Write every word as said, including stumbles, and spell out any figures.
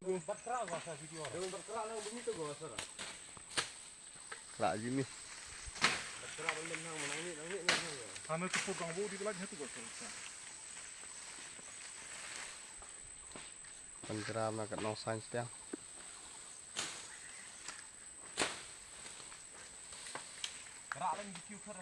Bat kra gua sa video. Dengan bat kra nang bunyi tu gua sa. Kra jimi. Bat kra ban ban nang nang ni nang ni nang ni. Hana tu pun kang bu di belah tu gua sa. Ban kra na kat nong science tiang. Kra lang di kiu kra.